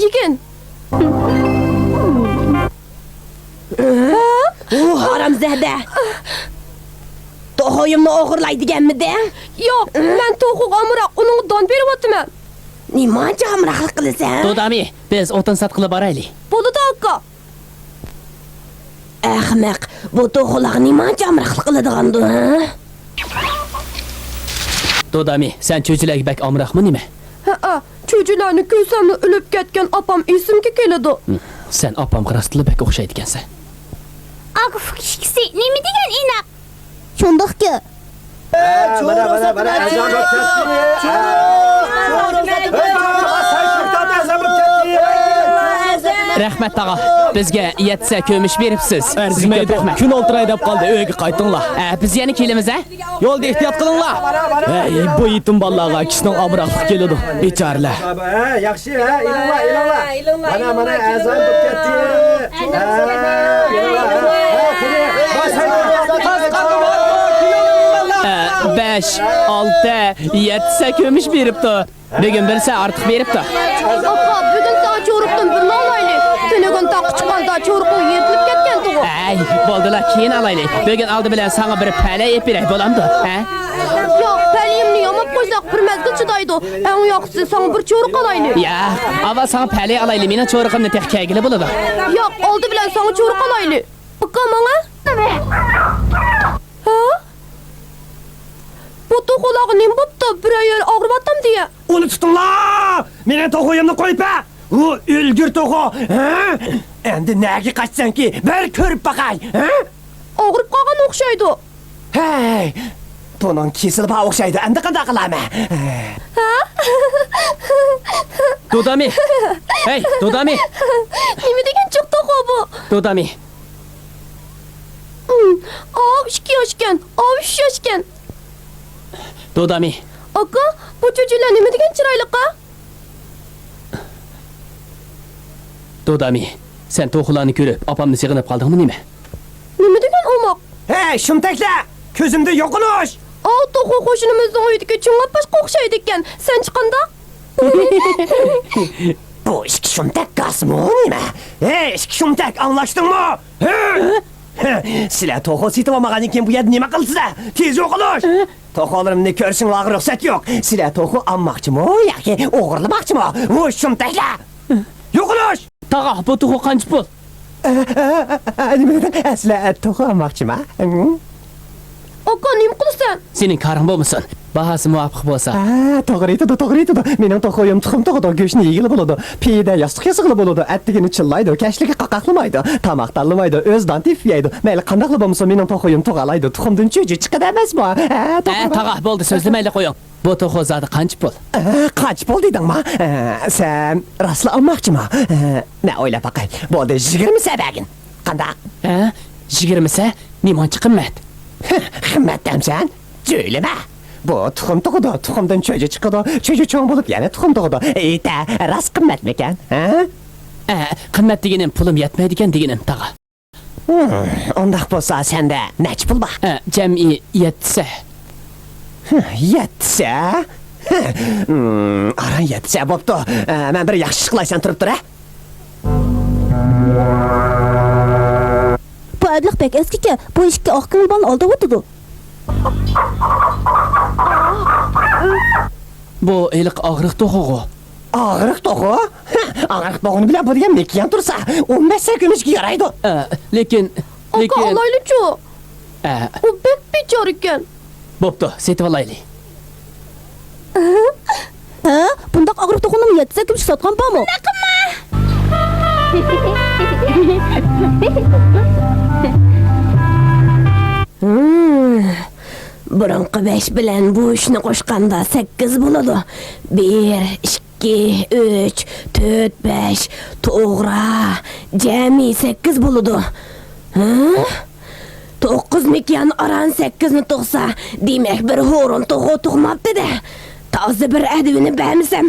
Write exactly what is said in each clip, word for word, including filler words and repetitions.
ئىكەن. ئۇ ھارامزادە! توخۇيۇمنى ئوغرىلاي دېگەنمىدىڭ؟ ياق، مەن توخۇغا ئامراق، ئۇنىڭغا دان بېرىۋاتىمەن. نېمانچە ئامراقلىق قىلىسەن؟ دودامى، بىز ئوتۇن ساتقىلى بارايلى. بولىدۇ، ئاكا. ئەخمەق، بۇ توخۇلارغا نېمانچە ئامراقلىق قىلىدىغاندۇ، ھە؟ دودامى، سەن چۈجىلەرگە بەك ئامراقمۇ نېمە؟ ھەئە، چۈجىلەرنى كۆرسەملا ئۆلۈپ كەتكەن ئاپام ئېسىمگە كېلىدۇ. ھىم، سەن ئاپامغا راستلا بەك ئوخشايدىكەنسەن. ئاكا، ئۇكا ئىككىسى نېمە دېگەن ئىناق؟ شۇنداقكەن. مانا، مانا، مانا، ئەزان بولۇپ كەتتى. رەھمەت، تاغا. بىزگە يەتتە سە كۆمۈش بېرىپسىز. ئەرزىمەيدۇ. رەھمەت. كۈن ئولتۇراي دەپ قالدى، ئۆيگە قايتىڭلار. ئە، بىز يەنە كېلىمىز، ھە؟ يولدا ئېھتىيات قىلىڭلار. ھەي، بۇ يېتىم بالىلارغا كىشىنىڭ ئامراقلىقى كېلىدۇ، بىچارىلەر. ھە، ياخشى، ھە، ئېلىڭلار، ئېلىڭلار. مانا، مانا، ئەزان بولۇپ كەتتى. ھە، ئېلىڭلار، ھە، ھە، قېنى، باشلايلى. ئە، بەش، ئالتە، يەتتە سە كۆمۈش بېرىپتۇ. بۈگۈن بىر سە ئارتۇق بېرىپتۇ. ئاكا، بۈگۈن ساڭا چورۇقتىن بىرنى ئالايلى. تۈنۈگۈن تاغقا چىققاندا چورۇقۇڭ يىرتىلىپ كەتكەنتىغۇ. ئەي، بولدىلا، كېيىن ئالايلى. بۈگۈن ئالدى بىلەن ساڭا بىر پەلە ئېلىپ بېرەي، بولامدۇ؟ ھە؟ ياق، پەلىيىمنى ياماپ قويساق، بىر مەزگىل چىدايدۇ. ئەڭ ياخشىسى ساڭا بىر چورۇق ئالايلى. ياق، ئاۋۋال ساڭا پەلە ئالايلى، مېنىڭ چورۇقۇمنى تېخى كەيگىلى بولىدۇ. ياق، ئالدى بىلەن ساڭا چورۇق ئالايلى. ئاكا، ماڭا. ھە؟ بۇ توخۇلارغا نېمە بوپتۇ؟ بىرەر يەر ئاغرىۋاتامدۇ يا؟ ئۇنى تۇتۇڭلار! مېنىڭ توخۇيۇمنى قويۇپ بەر! ئۇ ئۆلگۈر توخۇ! ھە؟ ئەمدى نەگە قاچىسەنكى؟ بەر كۆرۈپ باقاي! ھە؟ ئاغرىپ قالغان ئوخشايدۇ. ھەي! بۇنىڭ كېسىلى بار ئوخشايدۇ، ئەمدى قانداق قىلارمەن؟ ھە؟ دودامى! ھەي، دودامى! نېمە دېگەن جىق توخۇ بۇ؟ دودامى! ئاۋۇ ئىككى ياشكەن، ئاۋۇ ئۈچ ياشكەن. دودامى. ئاكا، بۇ چۈجىلەر نېمە دېگەن چىرايلىق-ھە؟ دودامى، سەن توخۇلارنى كۆرۈپ، ئاپامنى سېغىنىپ قالدىڭمۇ نېمە؟ نېمە دېگەن ئوماق؟ ھەي، شۇمتەكلەر! كۆزۈمدىن يوقىلىش! ئاۋۇ توخۇ قوشنىمىزنىڭ ئۆيىدىكى چوڭ ئاپپاشقا ئوخشايدىكەن. سەنچە قانداق؟ بۇ ئىككى شۇمتەك گاسمۇ نېمە؟ ھەي، ئىككى شۇمتەك، ئاڭلاشتىڭمۇ؟ ھە؟ سىلەر توخۇ سېتىۋالمىغاندىن كېيىن بۇ يەردە نېمە قىلىسىلەر؟ تېز يوقىلىش! توخۇلىرىمنى كۆرۈشۈڭلارغا رۇخسەت يوق. سىلەر توخۇ ئالماقچىمۇ ياكى ئوغرىلىماقچىمۇ؟ ھۇ، شۇمتەكلەر! يوقىلىش! تاغا، بۇ توخۇ قانچە پۇل؟ ئە، ئە، ئە، ئە، نېمە دېدىڭ؟ ئە، سىلەر توخۇ ئالماقچىما؟ ئاكا، نېمە قىلىسەن؟ سېنىڭ كارىڭ بولمىسۇن. باھاسى مۇۋاپىق بولسا. ھە، توغرا ئېيتىدۇ، توغرا ئېيتىدۇ. مېنىڭ توخۇيۇم تۇخۇم تۇغىدۇ، گۆشنى يېگىلى بولىدۇ. پېيىدە ياستۇق ياسىغىلى بولىدۇ. ئەتىگىنى چىللايدۇ، كەچلىكى قاقاقلىمايدۇ. تاماق تاللىمايدۇ، ئۆزى دان تېپىپ يەيدۇ. مەيلى قانداقلا بولمىسۇن، مېنىڭ توخۇيۇم تۇغالايدۇ. تۇخۇمدىن چۈجە چىقىدۇ ئەمەسمۇ؟ ھە، ھە، توغرا. تاغا، بولدى، سۆزلىمەيلى قويۇڭ. بۇ توخۇ زادى قانچە پۇل؟ ھە، قانچە پۇل دېدىڭما؟ ھە، سەن راستلا ئالماقچىما؟ ھە، مەن ئويلاپ باقاي. بولدى، يىگىرمە سە بەرگىن. قانداق؟ ھە؟ يىگىرمە سە؟ نېمانچە قىممەت؟ قىممەت دەمسەن؟ جۆيلىمە! بۇ تۇخۇم تۇغىدۇ، تۇخۇمدىن چۈجە چىقىدۇ، چۈجە چوڭ بولۇپ يەنە تۇخۇم تۇغىدۇ. ئېيتە، راست قىممەتمىكەن؟ ھە؟ ئە، قىممەت دېگىنىم پۇلۇم يەتمەيدىكەن دېگىنىم، تاغا. ھىم، ئۇنداق بولسا سەندە نەچچە پۇل بار؟ ئە، جەمئىي يەتتە سە. ھىم، يەتتە سە؟ ھىم، ئاران يەتتە سە بوپتۇ. ئە، مەن بىر ياخشى ئىش قىلاي، سەن تۇرۇپ تۇر، ھە؟ بۇ ئەبلەخ بەك ئەسكىكەن، بۇ ئىككى ئاق كۆڭۈل بالىنى ئالداۋاتىدۇ. بۇ ھېلىقى ئاغرىق توخۇغۇ. ئاغرىق توخۇ؟ ھە، ئاغرىق توخۇنى بىلەن بۇ دېگەن مېكىيان تۇرسا، ئون بەش سە كۈمۈشكە يارايدۇ. ئە، لېكىن، ئاكا، لېكىن ئالايلىچۇ. ئە. ئۇ بەك بىچارىكەن. بوپتۇ، سېتىۋالايلى. ھە؟ بۇنداق ئاغرىق توخۇنىمۇ يەتتە سە كۈمۈشكە ساتقان بارمۇ؟ ھىم، بۇرۇنقى بەش بىلەن بۇ ئۈچنى قوشقاندا سەككىز بولىدۇ. بىر، ئىككى، ئۈچ، تۆت، بەش، توغرا، جەمئىي سەككىز بولىدۇ. ھە؟ توققۇز مېكىيان ئاران سەككىزنى تۇغسا، دېمەك، بىر ھۇرۇن توخۇ تۇغماپتۇ-دە. تازا بىر ئەدۋىنى بەرمىسەم،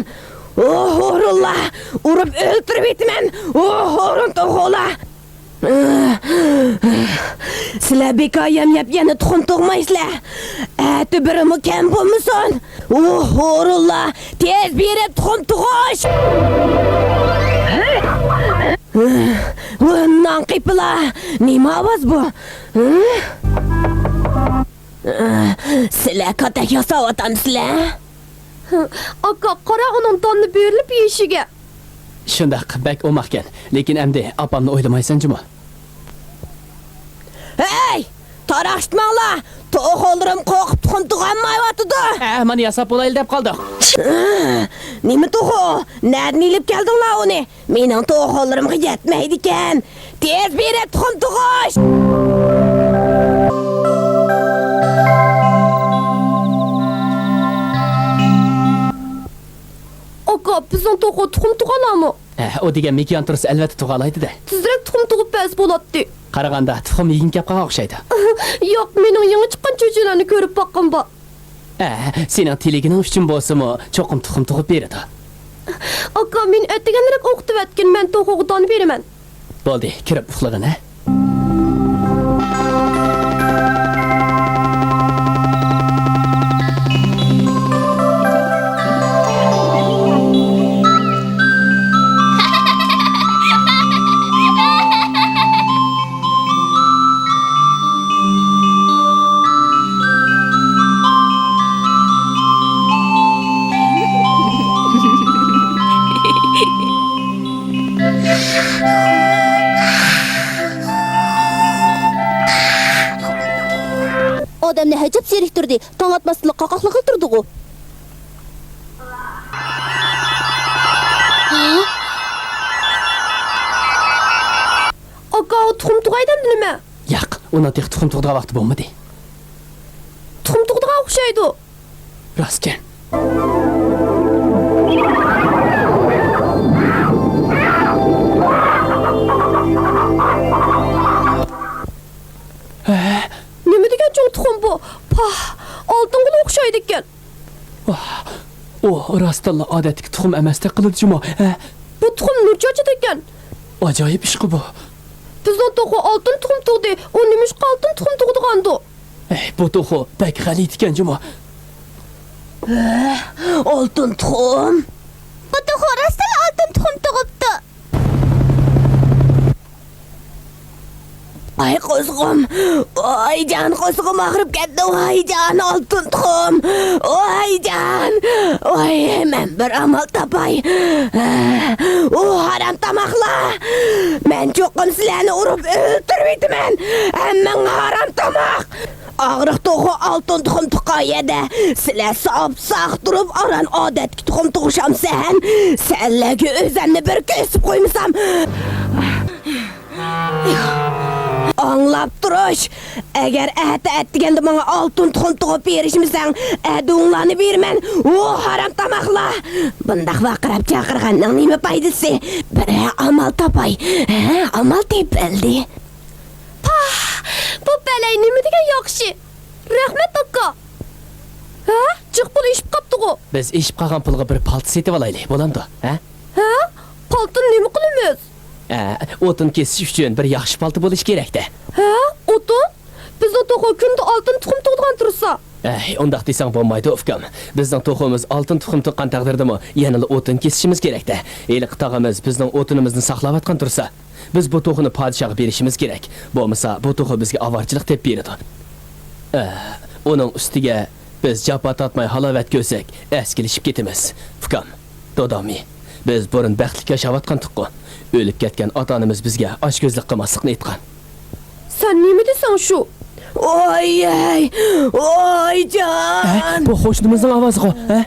ئۇ ھۇرۇنلار ئۇرۇپ ئۆلتۈرۈۋېتىمەن، ئۇ ھۇرۇن توخۇلار. سىلەر بىكار يەم يەپ يەنە تۇخۇم تۇغمايسىلەر. ئەتە بىرىمۇ كەم بولمىسۇن. ئۇ ھۇرۇنلار، تېز بېرىپ تۇخۇم تۇغۇش! ۋۇ ناڭقىپلا! نېمە ئاۋاز بۇ؟ ھە؟ سىلەر كاتەك ياساۋاتامسىلەر؟ ئاكا، قارا ئۇنىڭ داننى بېرىلىپ يېيىشىگە. شۇنداق، بەك ئوماقكەن. لېكىن ئەمدى ئاپامنى ئويلىمايسەن جۇمۇ؟ ھەي! تاراق ئىتمەڭلار! توخۇلىرىم قورقۇپ تۇخۇم تۇغالمايۋاتىدۇ! ئە، مانا ياساپ بولايلى دەپ قالدۇق. نېمە توخۇ؟ نەدىن ئېلىپ كەلدىڭلار ئۇنى؟ مېنىڭ توخۇلىرىمغا يەتمەيدىكەن. تېز بېرىپ تۇخۇم تۇغۇش! ئاكا، بىزنىڭ توخۇ تۇخۇم تۇغالامۇ؟ ھە، ئۇ دېگەن مېكىيان تۇرسا ئەلۋەتتە تۇغالايدۇ-دە. تېزرەك تۇخۇم تۇغۇپ بەرسە بولاتتى. قارىغاندا تۇخۇم يېگىنى كەپ قالغان ئوخشايدۇ. ياق، مېنىڭ يېڭى چىققان چۈجىلەرنى كۆرۈپ باققىنىم بار. ھە، سېنىڭ تىلىگىنىڭ ئۈچۈن بولسىمۇ، چوقۇم تۇخۇم تۇغۇپ بېرىدۇ. ئاكا، مېنى ئەتىگەنرەك ئوقۇتۇۋەتكىن، مەن توخۇغا دان بېرىمەن. بولدى، كىرىپ ئۇخلىغىن، ھە؟ ئادەمنى ئەجەب زېرىكتۈردى، تاڭ ئاتماستىنلا قاقاقلىقىلا تۇردىغۇ. ئاكا، ئۇ تۇخۇم تۇغاي دەمدۇ نېمە؟ ياق، ئۇنىڭ تېخى تۇخۇم تۇغىدىغان ۋاقتى بولمىدى. تۇخۇم تۇغىدىغان ئوخشايدۇ. راستكەن. ھە؟ نېمە دېگەن چوڭ تۇخۇم بۇ؟ پاھ، ئالتۇنغىلا ئوخشايدىكەن. ۋاھ، ئۇ راستتىنلا ئادەتتىكى تۇخۇم ئەمەستەك قىلىدۇ جۇمۇ، ھە؟ بۇ تۇخۇم نۇر چاچىدىكەن. ئاجايىپ ئىشقۇ بۇ. بىزنىڭ توخۇ ئالتۇن تۇخۇم تۇغدى، ئۇ نېمىشقا ئالتۇن تۇخۇم تۇغىدىغاندۇ؟ ئەي، بۇ توخۇ بەك غەلىتىكەن جۇمۇ. ھە، ئالتۇن تۇخۇم؟ بۇ توخۇ راستتىنلا ئالتۇن تۇخۇم تۇغۇپتۇ. ئاي قورسىقىم، ۋايجان، قورسىقىم ئاغرىپ كەتتى، ۋايجان، ئالتۇن تۇخۇم، ۋايجان، ۋاي، مەن بىر ئامال تاپاي. ئۇ ھارام تاماقلار، مەن چوقۇم سىلەرنى ئۇرۇپ ئۆلتۈرۈۋېتىمەن، ھەممىڭ ھارام تاماق. ئاغرىق توخۇ ئالتۇن تۇخۇم تۇغقان يەردە سىلەر ساپ ساق تۇرۇپ ئاران ئادەتتىكى تۇخۇم تۇغۇشامسەن؟ سەنلەرگە ئۆزەمنى بىر كېسىپ قويمىسام. ئاڭلاپ تۇرۇش! ئەگەر ئەتە ئەتىگەندە ماڭا ئالتۇن تۇخۇم تۇغۇپ بېرىشمىسەڭ، ئەدىڭلارنى بېرىمەن. ۋۇ ھارام تاماقلار! بۇنداق ۋارقىراپ چاقىرغاننىڭ نېمە پايدىسى؟ بىرەر ئامال تاپاي. ھە، ئامال تېپىلدى. پاھ! بۇ بەلەي نېمە دېگەن ياخشى! رەھمەت، ئاكا! ھە؟ جىق پۇل ئېشىپ قاپتىغۇ؟ بىز ئېشىپ قالغان پۇلغا بىر پالتا سېتىۋالايلى، بولامدۇ؟ ھە؟ ھە؟ پالتىنى نېمە قىلىمىز؟ ئە، ئوتۇن كېسىش ئۈچۈن بىر ياخشى پالتا بولۇشى كېرەك-دە. ھە؟ ئوتۇن؟ بىزنىڭ توخۇ كۈندە ئالتۇن تۇخۇم تۇغىدىغان تۇرسا. ئەي، ئۇنداق دېسەڭ بولمايدۇ، ئۇكام. بىزنىڭ توخۇمىز ئالتۇن تۇخۇم تۇغقان تەقدىردىمۇ يەنىلا ئوتۇن كېسىشىمىز كېرەك-دە. ھېلىقى تاغىمىز بىزنىڭ ئوتۇنىمىزنى ساقلاۋاتقان تۇرسا. بىز بۇ توخۇنى پادىشاھقا بېرىشىمىز كېرەك. بولمىسا، بۇ توخۇ بىزگە ئاۋارىچىلىق تېپىپ بېرىدۇ. ئە، ئۇنىڭ ئۈستىگە بىز جاپا تارتماي ھالاۋەت كۆرسەك، ئەسكىلىشىپ كېتىمىز. ئۇكام، دودامى، بىز بۇرۇن بەختلىك ياشاۋاتقانتۇققۇ. ئۆلۈپ كەتكەن ئاتا-ئانىمىز بىزگە ئاچكۆزلۈك قىلماسلىقنى ئېيتقان. سەن نېمە دېسەڭ شۇ؟ ۋايەي، ۋايجان! ھە؟ بۇ قوشنىمىزنىڭ ئاۋازىغۇ، ھە؟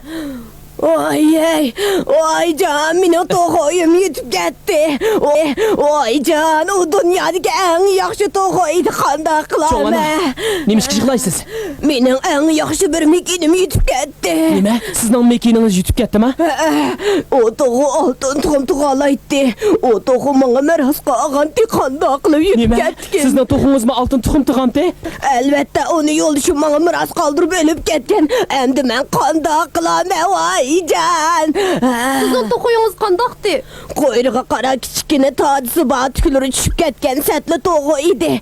ۋايەي، ۋايجان، مېنىڭ توخۇيۇم يېتىپ كەتتى. ۋاي، ۋايجان، ئۇ دۇنيادىكى ئەڭ ياخشى توخۇ ئىدى، قانداق قىلارمەن؟ نېمىشقا يىغلايسىز؟ مېنىڭ ئەڭ ياخشى بىر مېكىنىم يېتىپ كەتتى. نېمە؟ سىزنىڭ مېكىنىڭىز يېتىپ كەتتىما؟ ھەئە، ئۇ توخۇ ئالتۇن تۇخۇم تۇغالايتتى. ئۇ توخۇ ماڭا مىراس قالغانتى، قانداق قىلىپ يېتىپ كەتتىكىن؟ نېمە؟ سىزنىڭ توخۇڭىزمۇ ئالتۇن تۇخۇم تۇغامتى؟ ئەلۋەتتە، ئۇنى يولدىشىم ماڭا مىراس قالدۇرۇپ ئۆلۈپ كەتكەن. ئەمدى مەن قانداق قىلارمەن، ۋاي؟ ۋايجان! سىزنىڭ توخۇيىڭىز قانداقتى؟ قۇيرۇقى قارا كىچىككىنە تادىسى بار تۈكلىرى چۈشۈپ كەتكەن سەتلە توخۇ ئىدى.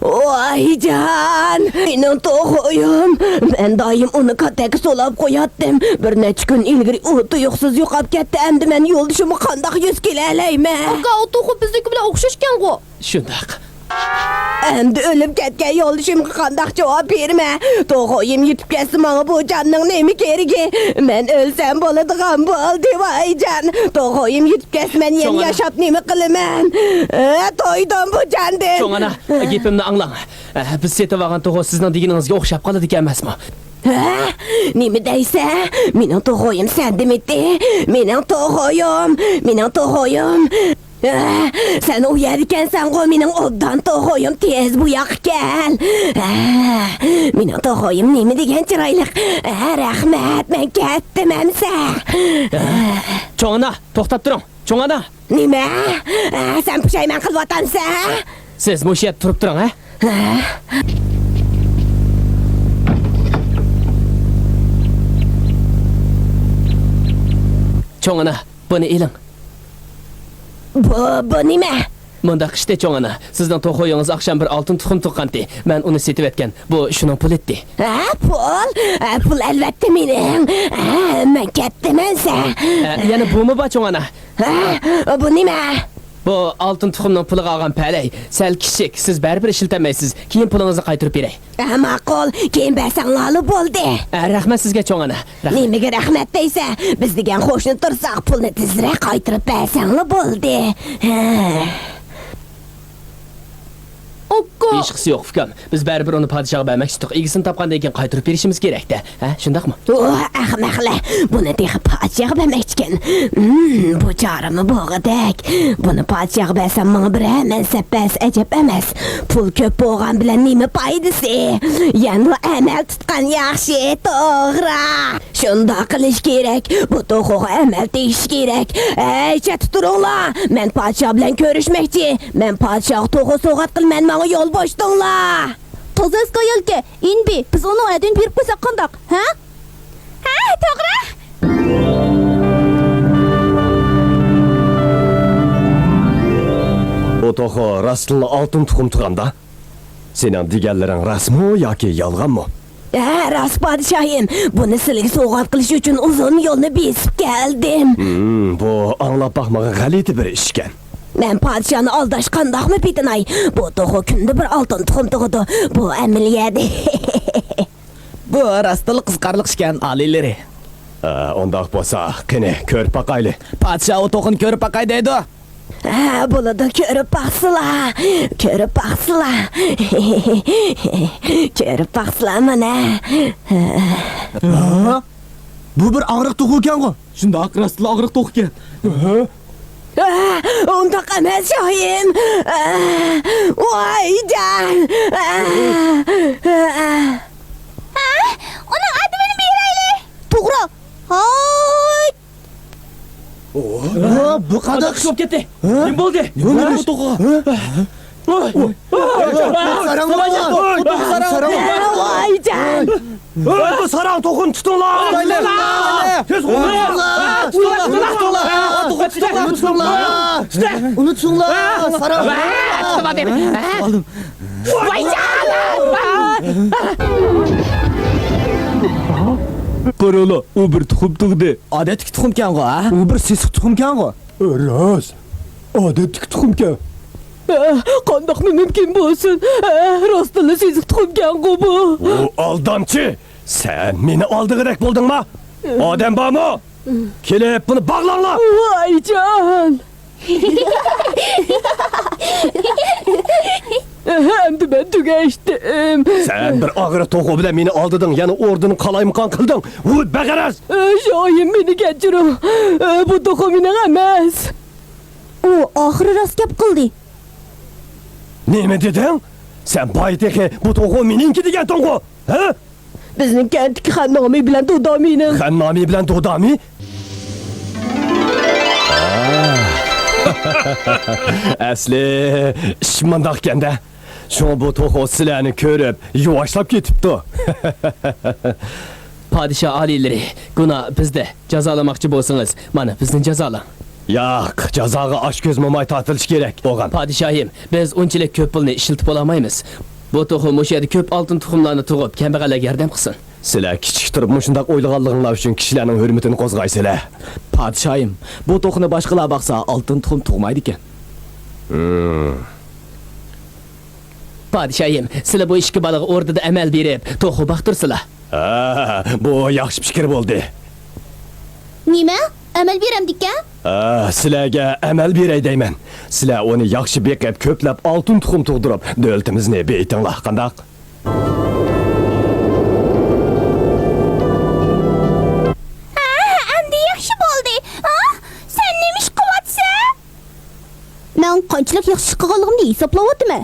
ۋايجان! مېنىڭ توخۇيۇم! مەن دائىم ئۇنى كاتەككە سولاپ قوياتتىم. بىر نەچچە كۈن ئىلگىرى ئۇ تۇيۇقسىز يوقاپ كەتتى. ئەمدى مەن يولدىشىمغا قانداق يۈز كېلەلەيمەن؟ ئاكا، ئۇ توخۇ بىزنىڭكى بىلەن ئوخشاشكەنغۇ؟ شۇنداق. ئەمدى ئۆلۈپ كەتكەن يولدىشىمغا قانداق جاۋاب بېرىمەن؟ توخۇيۇم يېتىپ كەتسە، ماڭا بۇ جاننىڭ نېمە كېرىكى؟ مەن ئۆلسەم بولىدىغان بولدى، ۋايجان. توخۇيۇم يېتىپ كەتسە، مەن يەنە ياشاپ نېمە قىلىمەن؟ ھە، تويدۇم بۇ جاندىن. چوڭ ئانا، گېپىمنى ئاڭلاڭ. ھە، بىز سېتىۋالغان توخۇ سىزنىڭ دېگىنىڭىزگە ئوخشاپ قالىدىكەن ئەمەسمۇ؟ ھە؟ نېمە دەيسەن؟ مېنىڭ توخۇيۇم سەندىمىتى؟ مېنىڭ توخۇيۇم، مېنىڭ توخۇيۇم. ھە، سەن ئۇ يەردىكەنسەنغۇ، مېنىڭ ئوبدان توخۇيۇم، تېز بۇ ياققا كەل. ھە، مېنىڭ توخۇيۇم نېمە دېگەن چىرايلىق. ھە، رەھمەت، مەن كەتتىم ئەمسە. چوڭ ئانا، توختاپ تۇرۇڭ، چوڭ ئانا. نېمە؟ ھە، سەن پۇشايمان قىلىۋاتامسەن؟ سىز مۇشۇ يەردە تۇرۇپ تۇرۇڭ، ھە؟ ھە؟ چوڭ ئانا، بۇنى ئېلىڭ. بۇ، بۇ نېمە؟ مۇنداق ئىشتى، چوڭ ئانا. سىزنىڭ توخۇيىڭىز ئاخشام بىر ئالتۇن تۇخۇم تۇغقانتى. مەن ئۇنى سېتىۋەتكەن. بۇ شۇنىڭ پۇلى ئىدى. ھە، پۇل؟ ھە، پۇل ئەلۋەتتە مېنىڭ. ھە، مەن كەتتىم ئەمسە. ھە، يەنە بۇمۇ بار، چوڭ ئانا. ھە، بۇ نېمە؟ بۇ ئالتۇن تۇخۇمنىڭ پۇلىغا ئالغان پەلەي. سەل كىچىك، سىز بەرىبىر ئىشلىتەلمەيسىز. كېيىن پۇلىڭىزنى قايتۇرۇپ بېرەي. ھە، ماقۇل، كېيىن بەرسەڭلارلا بولدى. ھە، رەھمەت سىزگە، چوڭ ئانا. رەھمەت. نېمىگە رەھمەت دەيسەن؟ بىز دېگەن قوشنا تۇرساق، پۇلنى تېزرەك قايتۇرۇپ بەرسەڭلا بولدى. ھە. ئاكا! ھېچقىسى يوق، ئۇكام. بىز بەرىبىر ئۇنى پادىشاھقا بەرمەكچىدۇق. ئىگىسىنى تاپقاندىن كېيىن قايتۇرۇپ بېرىشىمىز كېرەك-دە. ھە، شۇنداقمۇ؟ ئۇ ئەخمەقلەر! بۇنى تېخى پادىشاھقا بەرمەكچىكەن. ھىم، بۇ چارىمۇ بولغۇدەك. بۇنى پادىشاھقا بەرسەم، ماڭا بىرەر مەنسەپ بەرسە ئەجەب ئەمەس. پۇل كۆپ بولغان بىلەن نېمە پايدىسى؟ يەنىلا ئەمەل تۇتقان ياخشى، توغرا. شۇنداق قىلىش كېرەك. بۇ توخۇغا ئەمەل تېگىش كېرەك. ھەي، چەتتە تۇرۇڭلار. مەن پادىشاھ بىلەن كۆرۈشمەكچى. مەن پادىشاھقا توخۇ سوۋغات قىلىمەن، ماڭا يول بوشىتىڭلار. تازا ئەسكى ئايالكەن، ئىنبى، بىز ئۇنىڭ ئەدىنى بېرىپ قويساق قانداق، ھە؟ ھە، توغرا. بۇ توخۇ راستلا ئالتۇن تۇخۇم تۇغاندا؟ سېنىڭ دېگەنلىرىڭ راستمۇ ياكى يالغانمۇ؟ ھە، راست، پادىشاھىم. بۇنى سىلىگە سوۋغات قىلىش ئۈچۈن ئۇزۇن يولنى بېسىپ كەلدىم. ھىم، بۇ ئاڭلاپ باقمىغان غەلىتە بىر ئىشكەن. مەن پادىشاھنى ئالداش قانداقمۇ پېتىناي؟ بۇ توخۇ كۈندە بىر ئالتۇن تۇخۇم تۇغىدۇ. بۇ ئەمەلىيەت. بۇ راستلا قىزىقارلىق ئىشكەن، ئالىيلىرى. ئە، ئۇنداق بولسا، قېنى، كۆرۈپ باقايلى. پادىشاھ ئۇ توخۇنى كۆرۈپ باقاي دەيدۇ. ھە، بولىدۇ، كۆرۈپ باقسىلا، كۆرۈپ باقسىلا. كۆرۈپ باقسىلا مانا. ھە؟ بۇ بىر ئاغرىق توخۇكەنغۇ؟ شۇنداق، راستلا ئاغرىق توخۇكەن. ھە، ئۇنداق ئەمەس، شاھىم. ۋايجان. ھە، ئۇنىڭ ئادىمىنى بېرەيلى. توغرا. ھاي. بۇ قانداق ئىش بولۇپ كەتتى؟ نېمە بولدى؟ نېمە بولدى؟ ۋايجان! بۇ ساراڭ توخۇنى تۇتۇڭلار! تۇتۇڭلار! تۇتۇڭلار! تۇتۇڭلار! تۇتۇڭلار! ئۇنى تۇتۇڭلار! ساراڭ! ۋايجان! قارالا، ئۇ بىر تۇخۇم تۇغدى. ئادەتتىكى تۇخۇمكەنغۇ، ھە؟ ئۇ بىر سېسىق تۇخۇمكەنغۇ. راست. ئادەتتىكى تۇخۇمكەن. ئە، قانداقمۇ مۇمكىن بولسۇن؟ ئە، راستتىنلا سېسىق تۇخۇمكەنغۇ بۇ. ئۇ ئالدامچى! سەن مېنى ئالدىغۇدەك بولدۇڭما؟ ئادەم بارمۇ؟ كېلىپ بۇنى باغلاڭلار! ۋايجان! ئەمدى مەن تۈگەشتىم. سەن بىر ئاغرىق توخۇ بىلەن مېنى ئالدىدىڭ، يەنە ئوردىنى قالايمىقان قىلدىڭ. ۋۇي، بىغەرەز! شاھىم، مېنى كەچۈرۈڭ. بۇ توخۇ مېنىڭ ئەمەس. ئۇ ئاخىرى راست گەپ قىلدى. نېمە دېدىڭ؟ سەن بايا تېخى بۇ توخۇ مېنىڭكى دېگەنتىڭغۇ؟ ھە؟ بىزنىڭ كەنتتىكى خەننامى بىلەن دودامىنىڭ. خەننامى بىلەن دودامى؟ ئەسلى ئىش مۇنداقكەن-دە. شۇڭا بۇ توخۇ سىلەرنى كۆرۈپ يۇۋاشلاپ كېتىپتۇ. پادىشاھ ئالىيلىرى، گۇناھ بىزدە. جازالىماقچى بولسىڭىز، مانا بىزنى جازالاڭ. ياق، جازاغا ئاچ كۆز موماي تارتىلىشى كېرەك، ئوغۇم. پادىشاھىم، بىز ئۇنچىلىك كۆپ پۇلنى ئىشلىتىپ بولالمايمىز. بۇ توخۇ مۇشۇ يەردە كۆپ ئالتۇن تۇخۇملارنى تۇغۇپ، كەمبەغەللەرگە ياردەم قىلسۇن. سىلەر كىچىك تۇرۇپ مۇشۇنداق ئويلىغانلىقىڭلار ئۈچۈن كىشىلەرنىڭ ھۆرمىتىنى قوزغايسىلەر. پادىشاھىم، بۇ توخۇنى باشقىلار باقسا، ئالتۇن تۇخۇم تۇغمايدىكەن. ھىم. پادىشاھىم، سىلە بۇ ئىككى بالىغا ئوردىدا ئەمەل بېرىپ، توخۇ باقتۇرسىلا. ھە، بۇ ياخشى پىكىر بولدى. نېمە؟ ئەمەل بېرەمدىكەن؟ ھە، سىلەرگە ئەمەل بېرەي دەيمەن. سىلەر ئۇنى ياخشى بېقىپ، كۆپلەپ ئالتۇن تۇخۇم تۇغدۇرۇپ، دۆلىتىمىزنى بېيىتىڭلار، قانداق؟ ھە، ئەمدى ياخشى بولدى. ھە؟ سەن نېمە ئىش قىلىۋاتىسەن؟ مەن قانچىلىك ياخشى ئىش قىلغانلىقىمنى ھېسابلاۋاتىمەن.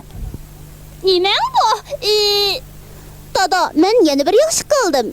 نېمەڭ بۇ؟ ئى، دادا، مەن يەنە بىر ياخشى قىلدىم.